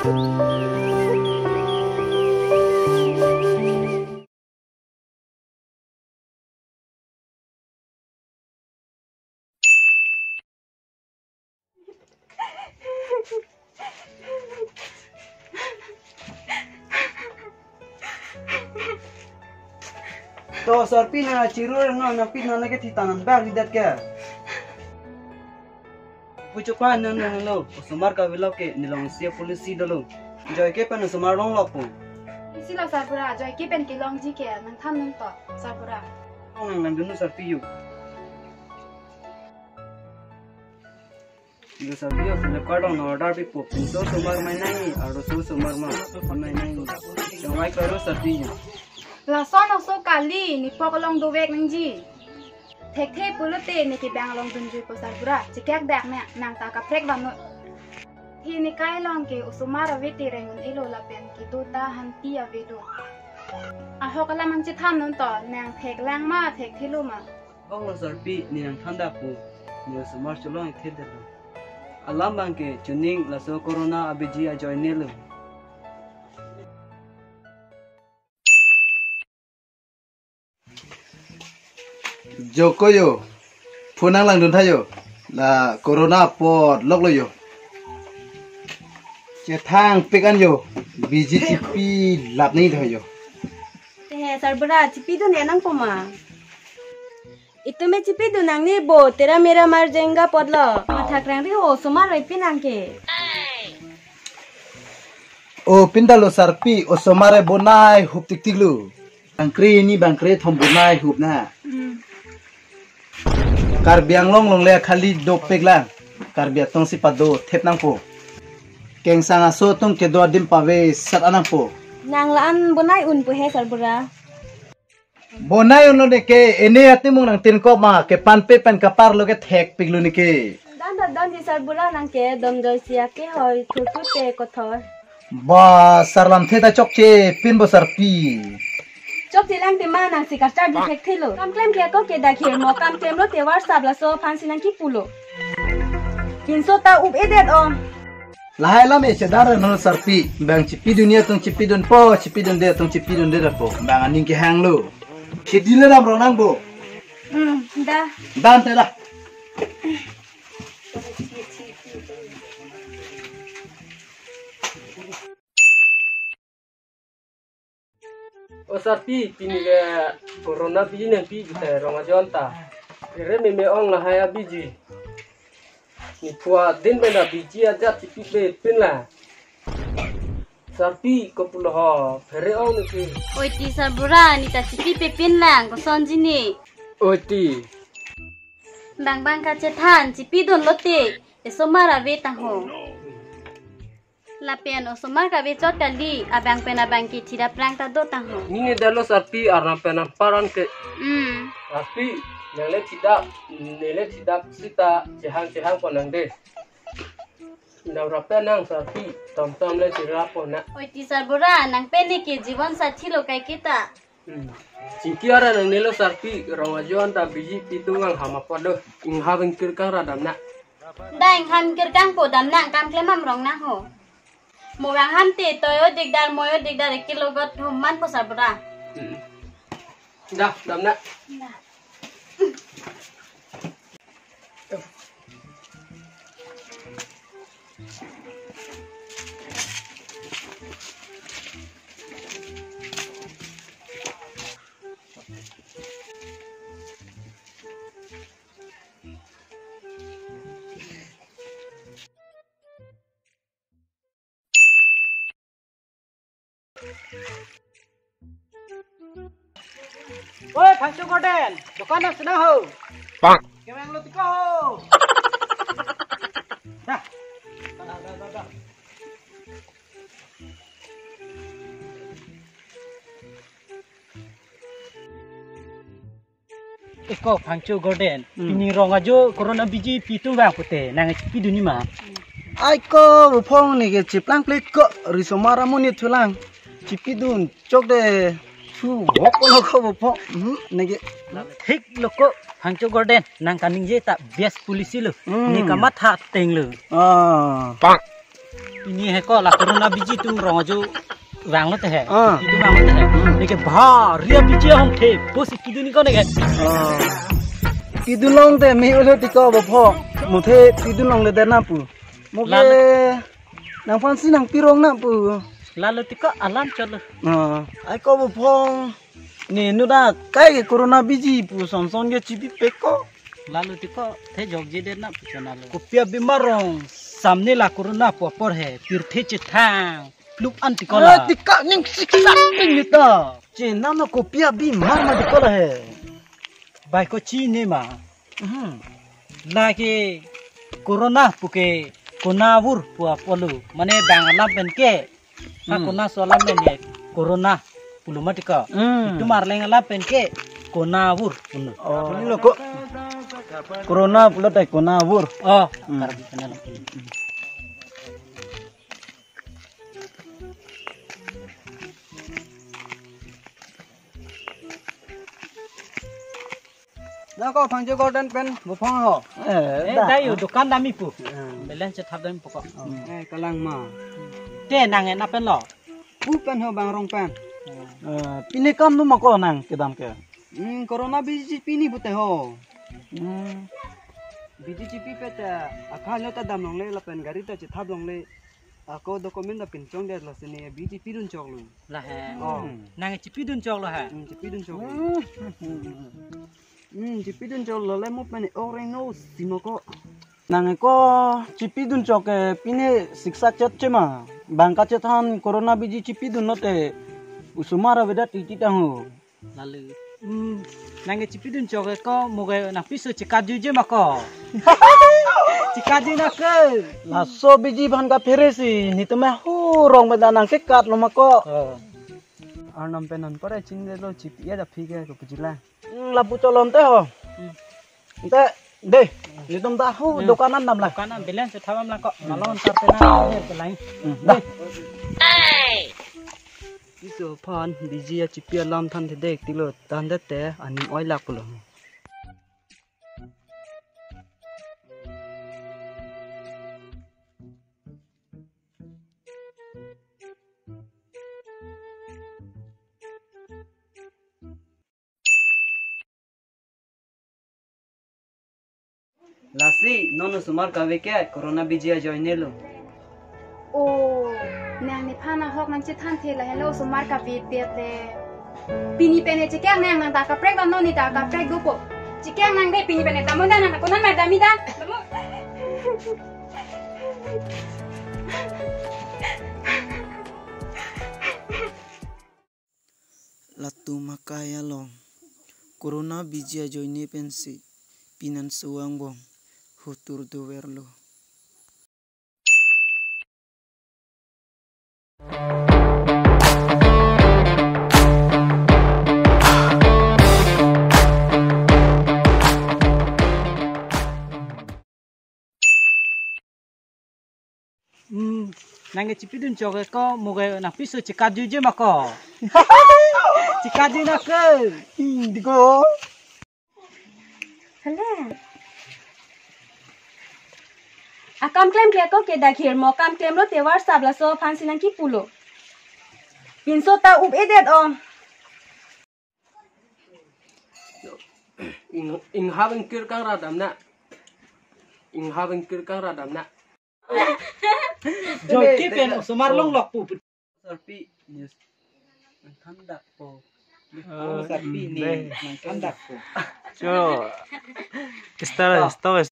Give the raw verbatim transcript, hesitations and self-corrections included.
To sarpi, nang chiru nang nangpi nang ke thitan bak ridet ke. Pucho pa nang nang lo, osomar kave lo ke nelong isi apolisi dolo. Joike pen osomar longlokpo. Isi lo sarbura, Joike pen kelongji ke nangthan nangto sarbura. Nang nangdun sarpi yo. Yo sarpi yo, Flipkart along order pipo, pinso osomar mai nangji, arloso osomar ma mai nangji. Chongvai karo sarpi yo. Lason oso kali, ne phok along dovek nangji. Thekthe pulote ne kebang along dunjuipo sarbura, chekak dak ne, nang ta kaprek vano. He ne kai along ke osomar ave te reng un-elo lapen kedo ta hanti ave do. Ahok alam nangchethan nangto, nang theklang ma, thekthelo ma. Ong lo sarpi, ne nangthan dakpo, ne osomar cholong-ik thekdetlo. Alam abang ke chuning laso corona abiji ajoine lo. Joko yo, phone nang langdun tha yo. La corona apot loklo yo. Chethang pik an yo, biji chipi lap nangji tha yo. Te he sarbura, chipidun nangpo ma? Itum me chipidun nangne bo, tera mera mar jenga apotlo. Matha krangri ho, osomar ave pin nang ke. O pindalo sarpi, osomar ave bonai hup tiktiklo. Bangkre hini bangkre thom bonai hup na. Hmm. Karbi Anglong along le khali dopik lang. Karbi atong si pado thep nangpo. Kengsang aso atum kedo adim pavesat an nangpo. Nang la-an bonai unpo he sarbura. Bonai unlo ne ke, ene atimung nangtinkok ma, kepanpe pen kaparlo ke thekpiklo ne ke. Dam dam dam ji sarbura, nang ke dom joisi ake hoi, thurthur te kothor. Ba, sar lamthe ta chokche pinpo sarpi. Chokche lang te ma, nang si kachar di thekthelo. Kam klem ke ako ke dak he mo, kam klemlo te WhatsApp laso aphan si nang kipulo. Pinso ta up-edet ong. Lahai alam e chedar no sarpi, bang chipidun atum chipidunpo, chipidunde atum chipidunde po, bang aning kehanglo. Chidile dam rong nang bo. Hmm, da. Dam te da. O sarpi, pini ke corona abiji nangpi kita rong ajo anta. Phere meme ong lahai abiji. Ne phua din pen abiji ajat chipipe pin lang. Sarpi kopulo ho, phere ong ne ke. Oi ti sarbura, ne ta chipipe pin lang, kosonji ne. Oi ti. Bang bang kachethan, chipidunlo te, osomar ave tang ho. Lapen osomar kave chot kali, abang pen abang ke thira prang ta do tang ho. Ne ne dalo sarpi, arnam pen amparan ke. Hmm. Sarpi, nang le chidak, ne le chidak sita chehang chehangpo nang de. Nang rapen nang sarpi, tom tom le chirapo na. Oi ti sarbura, nang pen ne ke jibon sathi lo kai kita. Hmm. Chingki ara nangnelo sarpi, rong ajo anta biji pitung ang hama podo. Ingham ingkirkang ra damna. Da ingham ingkirkangpo damna, kam klem am rong nang ho. Mo vang ham te toyo dikdar moyo dikdar ikilo got hum manpo sarbura. Hmm. Da, damna. Da. Oi, Phangcho Garden, dokan nang senang ho. Bang. Kemang lo tiko ho. Dah. Dah, dah, dah, dah. Eko Phangcho Garden, hmm, pini rong ajo corona abiji pitung vang pute, nang chipidun ne ma? Ai ko buphong ne ke chiplang plek ko, riso mara monit thulang. Chipidun chok de thu wok lo ko buphong. Hmm, ne ke. Thik lo ko Phangcho Garden, nang kaningje ta bias polisi lo. Hmm. Ne kamatha ateng lo. Ah. Bang. Pini he ko la corona biji atum rong ajo vanglo te he. Ah. Itum vanglo te he. Neke bhari abiji ahong the. Bos ikidun ko neke. Ah. Ikidun long te me ulo tiko bo pho. Muthe ikidun longle det nang pu. Mo ke lalo. Nangphan si nangpi rong nang pu. Lalo tiko alam cholo. Ah. Ai ko bo pho. Ne nu da kai ke corona biji pu son son ke chibi pek ko. Lalo tiko the jokje det nang pu chonalo. Kopi abimar rong samne la corona pu apor he pirthe chethang. Plup an tiko la. Ah, tiko ning siksak pin ni to. Chenam na kopi abimar ma tiko la he. Bai ko chini ma. Mhm. Lake corona pu ke konavur pu apotlo. Mane bang alam pen ke. Ha, hmm, konat aso alam pen ke corona pulo ma tiko. Hmm. Itum Arleng alam pen ke konavur pulo. Oh, ini lo ko. Corona pulo tai konavur. Oh, hmm, Karbi kenal. Da ko Phangcho Garden pen bo phong ho. Eh, eh, da. Da yo dukan dam-i pu. Hmm. Balance chethap dam-i pu ko. Eh, kalang ma. Te nang en apen lo. Pu pen ho bang rong pen. Eh, pini kam nu ma ko nang kedam ke. Hmm, corona biji pini pute ho. Hmm. Biji chipi pet akha lo ta dam longle lapen gari ta chethap longle. Ako document da pinchong det lasi ne biji pidun choklo. La he. Oh. Nang chipidun choklo ha. Hmm, chipidun choklo. Hmm. Hmm, chipidun choklo le mo pen ok reng no simo ko. Nang ko chipidun chok ke pine siksak chet che ma. Bang kachethan corona biji chipidun lote osomar avedet titi tang ho. Lalu. Hmm, nang chipidun chok ke ko mo ke nangpiso chikatjui je ma ko. Chikatjui nang ke. Laso biji aphan kaphere si nitum ahut rong beda nang kekat lo ma ko. Oh. Arnam pen non pore chingde lo chipi ya da phi ke ko pujila. Hmm, lapu cholon te ho. Hmm. Te, de, nitum ta hu, hmm, dukan an dam la. Dukan an balance thap dam la ko. Malon tar pen an, eh, ke lang. Hmm, da. Iso aphan biji achipi alam than the dek tilo than det te aning oi lak pulo. Lasi, non osomar kave ke corona biji ajoine lo. Oh, nang nephan ahok nangchethan the lahenlo osomar kave pet le. Pini pen ne chekeng nang nang ta kaprek dam non ne ta kaprek dopo. Chekeng nang de pini pen ne dam non da nang konan ma dam-i da. Dam non. Latum akai along corona biji ajoine pensi pinanso angbong hotur doverlo. Hmm, nang ke chipidun chok ke ko mo ke nangpiso chikatjui je ma ko. Chikatjui nang ke. Hmm, diko. Hello. Akam klem ke ko ke dakhir mo kam klem lote WhatsApp laso aphan si nang kipulo. Pinso ta up-edet ong. Ing, inghap ingkir kang radam na. Inghap ingkir kang radam na. Joyke pen osomar longlok pu. Sarpi news. Nangthan dak po. Oh, sarpi ne. Nangthan dak po. Cho. Star, star.